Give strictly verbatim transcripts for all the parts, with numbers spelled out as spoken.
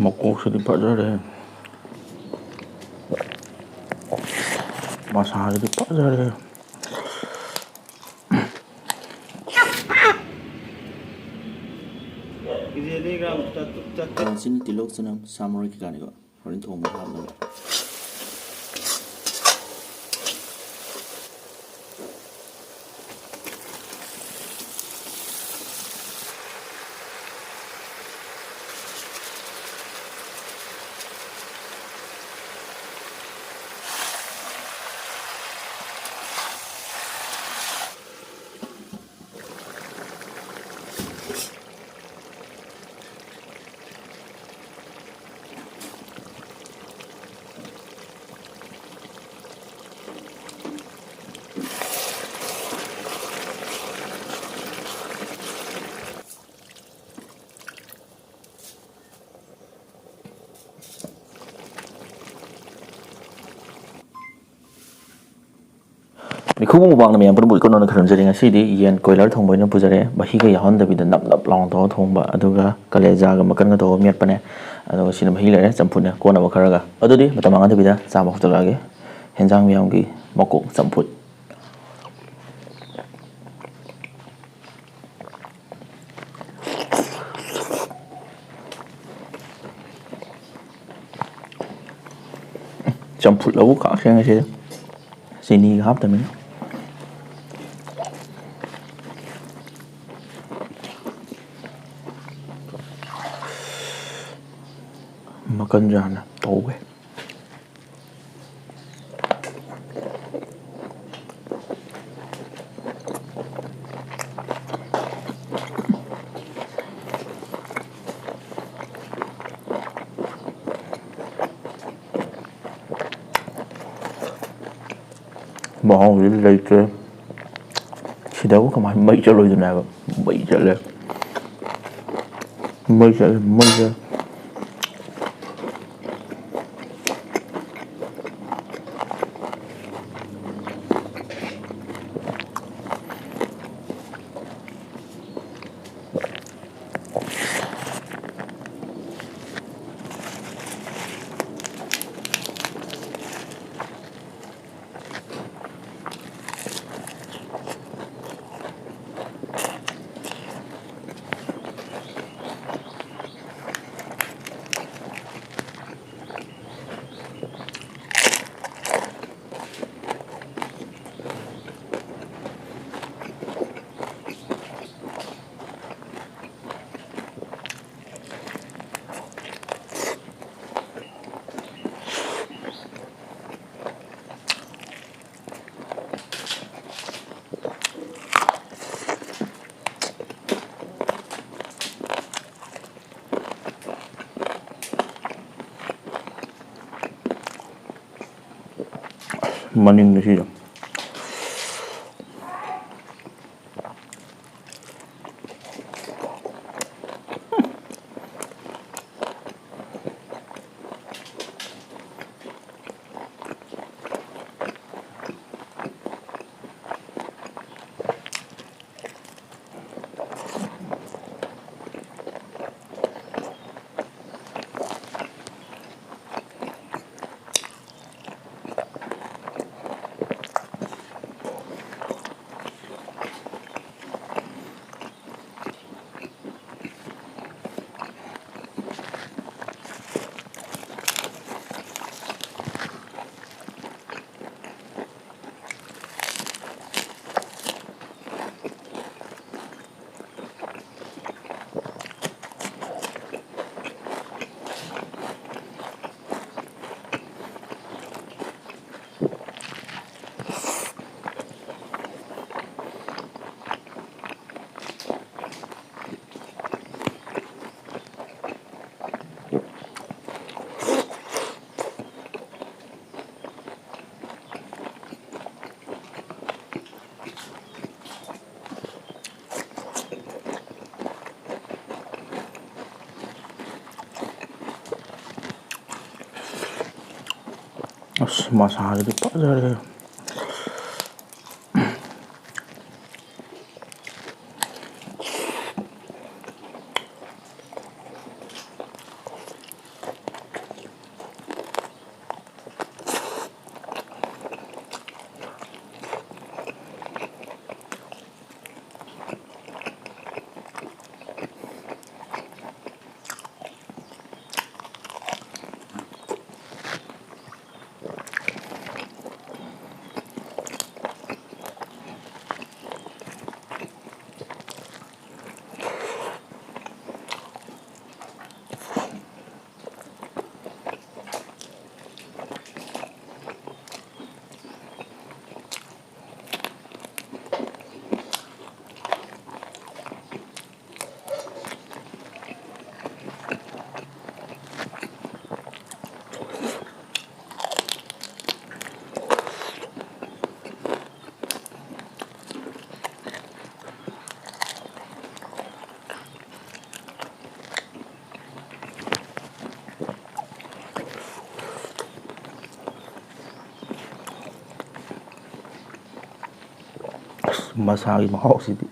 ꯃꯀꯣꯛꯁꯤꯗꯤ ꯐꯖꯔꯦ꯫ ꯃꯁꯥꯁꯤꯗꯤ ꯐꯖꯔꯦ꯫ ꯁꯤꯅ ꯇꯤꯜꯍꯧ, ꯆꯅꯝ, ꯁꯥ ꯃꯔꯣꯏ ꯀꯩꯀꯥꯅꯤꯀꯣ꯫ ꯍꯣꯔꯦꯟ ꯊꯣꯡꯕꯗ ꯍꯥꯞꯅꯕ꯫ ꯃꯤꯈꯨꯕ ꯃꯨꯛꯕꯥꯡꯅ ꯃꯌꯥꯝ ꯄꯨꯝꯅꯃꯛ ꯏꯀꯣꯟ ꯅꯣꯟꯅ ꯈꯨꯔꯨꯝꯖꯔꯤ꯫ ꯉꯁꯤꯗꯤ ꯌꯦꯟ ꯀꯣꯏꯂꯔ ꯊꯣꯡꯕ ꯑꯣꯏꯅ ꯄꯨꯖꯔꯦ꯫ ꯃꯍꯤꯒ ꯌꯥꯎꯍꯟꯗꯕꯤꯗ ꯅꯞ ꯅꯞ ꯂꯥꯎꯅ ꯇꯧꯔꯒ ꯊꯣꯡꯕ, ꯑꯗꯨꯒ ꯀꯂꯦꯖꯥꯒ ꯃꯀꯟꯒ ꯇꯧꯔꯒ ꯃꯦꯠꯄꯅꯦ꯫ ꯑꯗꯨꯒ ꯁꯤꯅ ꯃꯍꯤ ꯂꯩꯔꯦ, ꯆꯝꯐꯨꯠꯅꯦ꯫ ꯀꯣꯟꯅꯕ ꯈꯔꯒ, ꯑꯗꯨꯗꯤ ꯃꯇꯝ ꯃꯥꯡꯍꯟꯗꯕꯤꯗ ꯆꯥꯕ ꯍꯧꯖꯤꯜꯂꯛꯑꯒꯦ꯫ ꯍꯦꯟꯖꯥꯡ ꯃꯌꯥꯝꯒꯤ ꯃꯀꯣꯛ ꯆꯝꯐꯨꯠ꯫ ꯆꯝꯐꯨꯠ ꯂꯧꯕ ꯀꯥꯛꯁꯦ ꯉꯁꯤꯗꯤ꯫ ꯆꯤꯅꯤꯒ ꯍꯥꯞꯇꯕꯅꯤꯅ꯫ ꯃꯀꯟꯁꯦ ꯍꯥꯟꯅ ꯇꯧꯒꯦ꯫ ꯃꯍꯥꯎꯁꯤ ꯂꯩꯇ꯭ꯔꯦ꯫ ꯁꯤꯗꯕꯨ ꯀꯃꯥꯏꯅ ꯃꯩ ꯆꯠꯂꯣꯏꯗꯣꯏꯅꯣ ꯍꯥꯏꯕ? ꯃꯩ ꯆꯠꯂꯦ꯫ ꯃꯩ ꯆꯠꯂꯦ, ꯃꯩ ꯆꯠꯂꯦ꯫ ꯃꯅꯤꯡꯗ ꯁꯤꯗ꯫ ꯑꯁ, ꯃꯁꯥꯁꯤꯗꯤ ꯐꯖꯔꯦ꯫ ꯃꯁꯥꯒꯤ ꯃꯍꯥꯎꯁꯤꯗꯤ꯫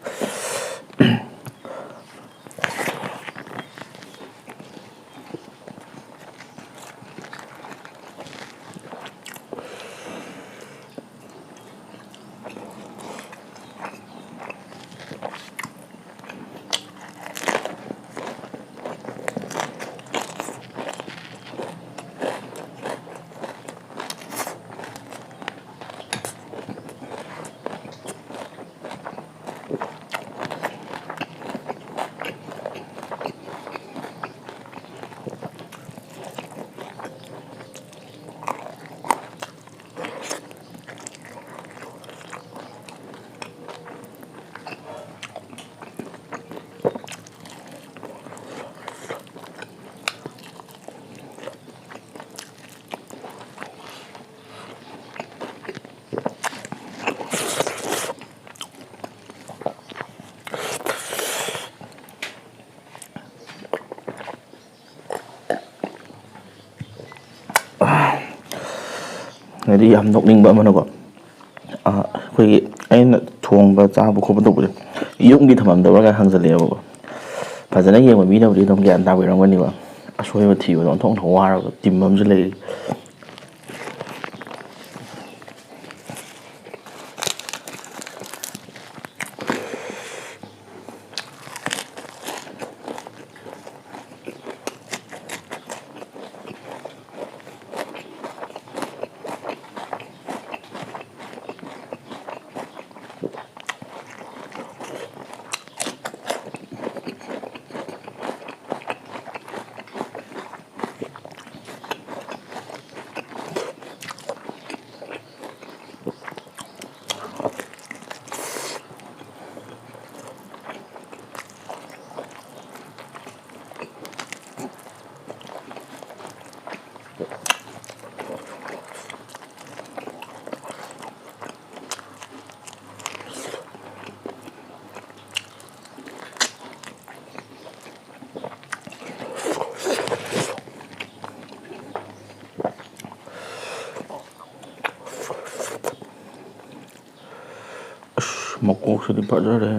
ꯍꯥꯏꯗꯤ ꯌꯥꯝ ꯅꯣꯛꯅꯤꯡꯕ ꯑꯃꯅꯀꯣ, ꯑ, ꯑꯩꯈꯣꯏꯒꯤ ꯑꯩꯅ ꯊꯣꯡꯕ ꯆꯥꯕ ꯈꯣꯠꯄ ꯇꯧꯕꯁꯦ ꯌꯨꯝꯒꯤ ꯊꯝꯃꯝꯗꯕ꯭ꯔꯥ ꯀꯥꯏꯅ ꯍꯪꯖꯜꯂꯛꯑꯦꯕꯀꯣ꯫ ꯐꯖꯅ ꯌꯦꯡꯕ ꯃꯤꯅꯕꯨꯗꯤ ꯑꯗꯨꯝ ꯒ꯭ꯌꯥꯟ ꯇꯥꯕꯤꯔꯝꯒꯅꯤꯕ꯫ ꯑꯁꯣꯏꯕ ꯊꯤꯕꯗ ꯑꯣꯟꯊꯣꯛꯅ ꯋꯥꯔꯕ ꯇꯤꯝ ꯑꯃꯁꯨ ꯂꯩꯔꯤ꯫ ꯃꯀꯣꯛꯁꯤꯗꯤ ꯐꯖꯔꯦ꯫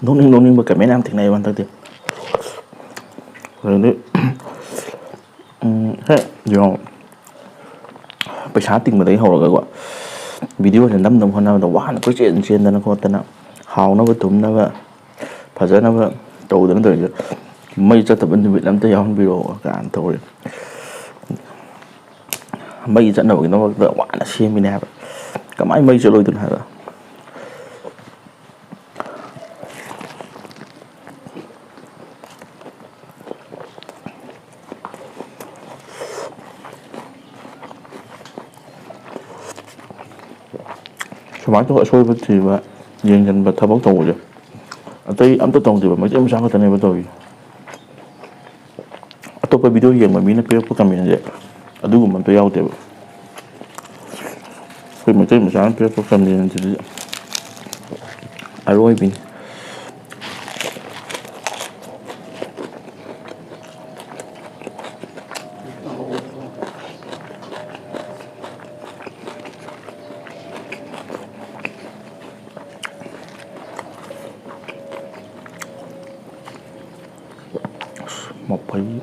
ꯅꯣꯛꯅꯤꯡ ꯅꯣꯛꯅꯤꯡꯕ comment ꯌꯥꯝ ꯊꯦꯡꯅꯩꯕ ꯍꯟꯗꯛꯇꯤ꯫ ꯑꯗꯨꯗꯤ, ꯎꯝ, ꯍꯦꯛ ꯌꯦꯡꯉꯣ, ꯄꯩꯁꯥ ꯇꯤꯡꯕꯗꯒꯤ ꯍꯧꯔꯒꯀꯣ, videoꯁꯦ ꯅꯝꯅꯕ ꯍꯣꯠꯅꯕꯗ ꯋꯥꯅ ꯀꯣꯏꯆꯦꯟ ꯆꯦꯟꯗꯅ ꯈꯣꯠꯇꯅ, ꯍꯥꯎꯅꯕ ꯊꯨꯝꯅꯕ ꯐꯖꯅꯕ ꯇꯧꯗꯅ ꯇꯧꯔꯤꯁꯦ꯫ ꯃꯩ ꯆꯠꯇꯕ ꯅꯨꯃꯤꯠ ꯑꯝꯇ ꯌꯥꯎꯍꯟꯕꯤꯔꯛꯑꯣ ꯀꯥꯏꯅ ꯇꯧꯔꯦ꯫ ꯃꯩ ꯆꯠꯅꯕꯒꯤꯗꯃꯛꯇ ꯋꯥꯅ ꯁꯦꯝꯃꯤꯅꯦ ꯍꯥꯏꯕ꯫ ꯀꯃꯥꯏꯅ ꯃꯩ ꯆꯠꯂꯣꯏꯗꯣꯏꯅꯣ ꯍꯥꯏꯕ? ꯁꯨꯃꯥꯏꯅ ꯇꯧꯕ ꯑꯁꯣꯏꯕ ꯊꯤꯕ, ꯌꯦꯡꯁꯤꯟꯕ ꯊꯕꯛ ꯇꯧꯕꯁꯦ ꯑꯇꯩ ꯑꯝꯇ ꯇꯧꯗꯦꯕ, ꯃꯩꯇꯩ ꯃꯆꯥ ꯈꯛꯇꯅꯦꯕ ꯇꯧꯔꯤꯁꯦ꯫ ꯑꯇꯣꯞꯄ video ꯌꯦꯡꯕ ꯃꯤꯅ ꯄꯤꯔꯛꯄ commentꯁꯦ ꯑꯗꯨꯒꯨꯝꯕ ꯑꯝꯇ ꯌꯥꯎꯗꯦꯕ꯫ ꯑꯩꯈꯣꯏ ꯃꯩꯇꯩ ꯃꯆꯥꯅ ꯄꯤꯔꯛꯄ commentꯁꯤꯗꯤ ꯑꯔꯣꯏꯕꯤꯅꯤ꯫ ꯃꯐꯩ꯫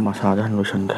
ꯃꯁꯥꯗ ꯍꯥꯟꯅ ꯂꯣꯏꯁꯟꯒꯦ꯫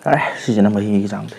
ꯌꯥꯔꯦ, ꯁꯤꯁꯤꯅ ꯃꯍꯤꯒꯤ ꯆꯥꯡꯁꯦ꯫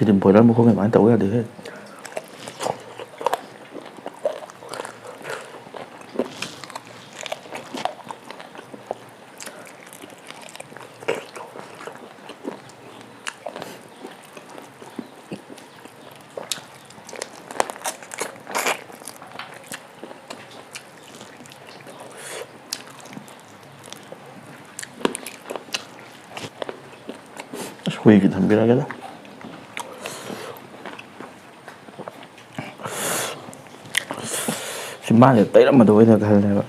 ꯁꯤꯗꯤ ꯕꯣꯏꯂꯔ ꯃꯈꯣꯡ ꯑꯗꯨꯃꯥꯏꯅ ꯇꯧꯕ ꯌꯥꯗꯦꯍꯦ꯫ ꯑꯁ, ꯍꯨꯏꯒꯤ ꯊꯝꯕꯤꯔꯒꯦꯗ꯫ ꯆꯤꯝꯕꯥꯟꯁꯦ ꯇꯩꯔꯝꯃꯗꯣꯏꯅ ꯈꯜꯂꯦꯕ꯫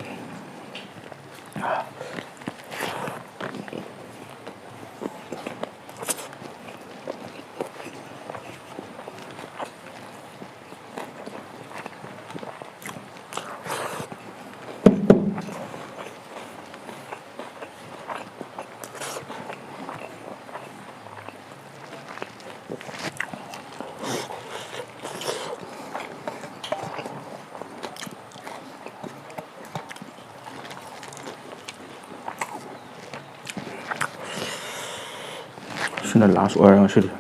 ꯂꯥꯁ ꯑꯣꯏꯔꯦ ꯉꯁꯤꯗꯤ꯫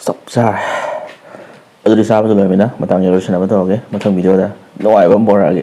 ꯆꯞ ꯆꯥꯔꯦ꯫ ꯑꯗꯨꯗꯤ ꯆꯥꯕꯗ ꯂꯣꯏꯔꯕꯅꯤꯅ ꯃꯇꯥꯡ ꯌꯧꯔ ꯂꯣꯏꯁꯤꯟꯅꯕ ꯇꯧꯔꯒꯦ꯫ ꯃꯊꯪ ꯚꯤꯗꯤꯑꯣꯗ ꯅꯨꯡꯉꯥꯏꯕ ꯑꯃ ꯄꯨꯔꯛꯑꯒꯦ꯫